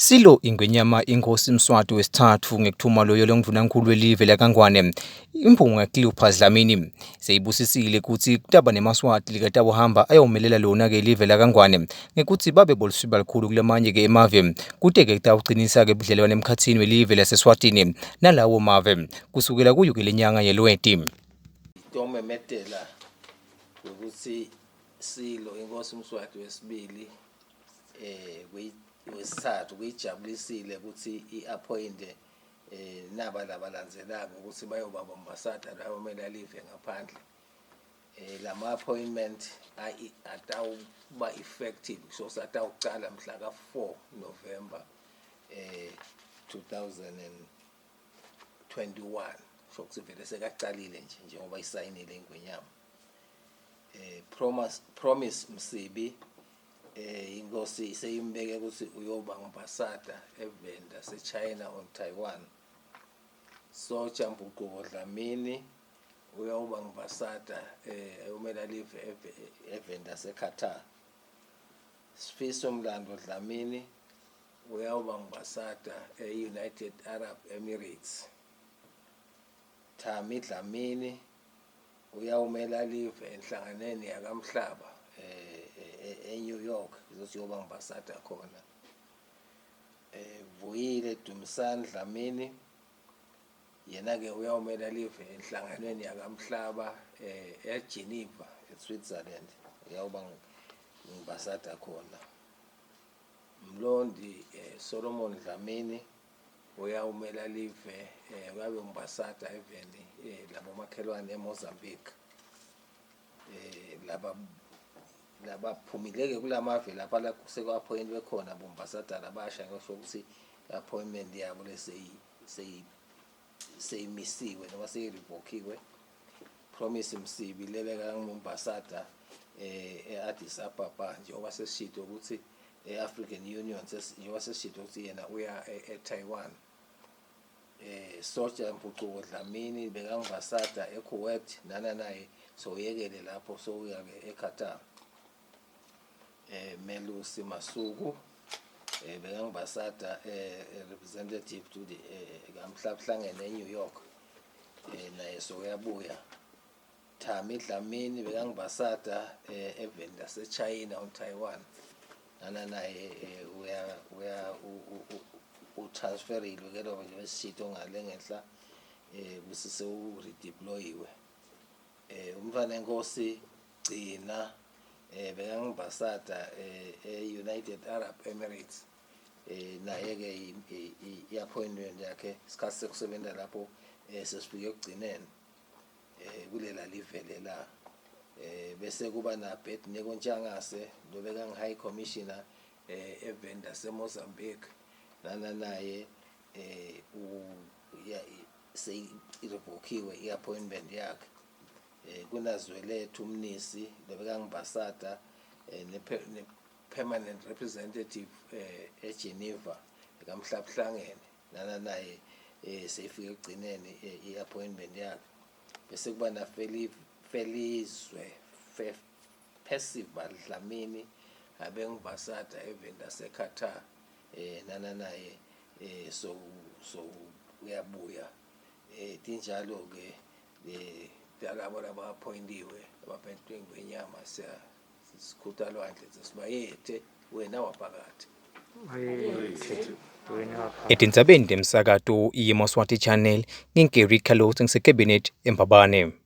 Silo Ingwenyama Inkosi Mswati wesithathu ngekuthuma loyo longundvunankhulu welive lakaNgwane Imphunga Cleopas Dlamini seyibusisile kutsi kutaba nemaSwati likatawuhamba ayomelela lona-ke live lakaNgwane ngekutsi babe boluswiba lukhulu kulamanye-ke emave kute-ke kutawucinisa-ke budlelwane emkhatsini welive laseSwatini nalawo mave kusukela kuyo-ke lenyanga yeLweti. Tomemetela kwekutsi Silo Inkosi Mswati wesibili eh wesithathu kuyijabulisile ukuthi i-appointe eh naba labalandzelako ukuthi bayoba bombasada bayomela live ngaphandle eh lama appointment atawuba effective kusho ukuthi atawucala mhla ka 4 November eh 2021 kusho ukuthi vele sekacalile nje njengoba isayinile ingwenyama eh Promise Promise Msibi eh inkosi seyimbeke ukuthi uyoba ngumbasada eVenda seChina on Taiwan Sotsha Mpuquko Dlamini uyawuba ngumbasada eh umela live eVenda seQatar Sifiso Mlando Dlamini uyawuba ngumbasada e-United Arab Emirates Thami Dlamini uyawumela live enhlanganweni yakamhlaba e-New York kuzothi uyoba ambassador khona eh Vuyile Dumisani Dlamini yena ke uyawumela live enhlanganweni yakamhlaba eh eGeneva eSwitzerland uyawuba ambassador khona Mlondi eh, Solomon Dlamini uyawumela live eh uyabe umbasada eveni eh labomakhelwane eMozambique eh laba labaphumile-ke kulamave lapha la sekwa-appointwe khona bombasada labasha ngisho ukuthi i-appointment yabo le seyimisiwe noma seyirevokiwe Promise Msibi lebeka ngumbasada eh e-Addis Ababa njengoba sesishito ukuthi e-African Union njengoba sesishito ukuthi yena uya e-Taiwan eh Soja Mpucuko Dlamini bekangibasada eKuwait nana naye sowuyekele lapho sowuya ke eQatar eh Melusi Masuku eh bekangibasada eh representative to the eh kamhlabuhlangene eNew York eh naye sowuyabuya Thami Dlamini bekangibasada eh, eveni laseChina uTaiwan nana naye eh, uya uya utransferilwe ke lo nje besishito ngale ngenhla eh kusi sewuredeployiwe eh umntwana enkosi gcina eh bekangibasada eh, e-United Arab Emirates eh naye ke i-appointment yakhe isikhathi sekusebenza lapho eh sesifike ekugcineni eh kulela livele la eh bese kuba na Abednego Ntshangase lobeka ngi High Commissioner eh eVenda seMozambique nana naye eh u seyirevokiwe i-appointment yakhe eh kunazwelethu umnisi lobeka ngibasada eh, ne permanent representative eh eGeneva kamhlabuhlangene nana naye eh seyifike ekugcineni eh, i-appointment yakhe bese kuba na Felizwe Percival Dlamini abengibasada eveni laseQatar eh nana naye eh so so uyabuya eh tinjalo ke eh talabo laba appointiwe abaphethwe ngwenyama siya Sikhutha lwandle sesibayethe wena waphakathi. Etindzabeni temsakato iMoswati Channel, nginguGary Carlos ngiseCabinet eMbabane.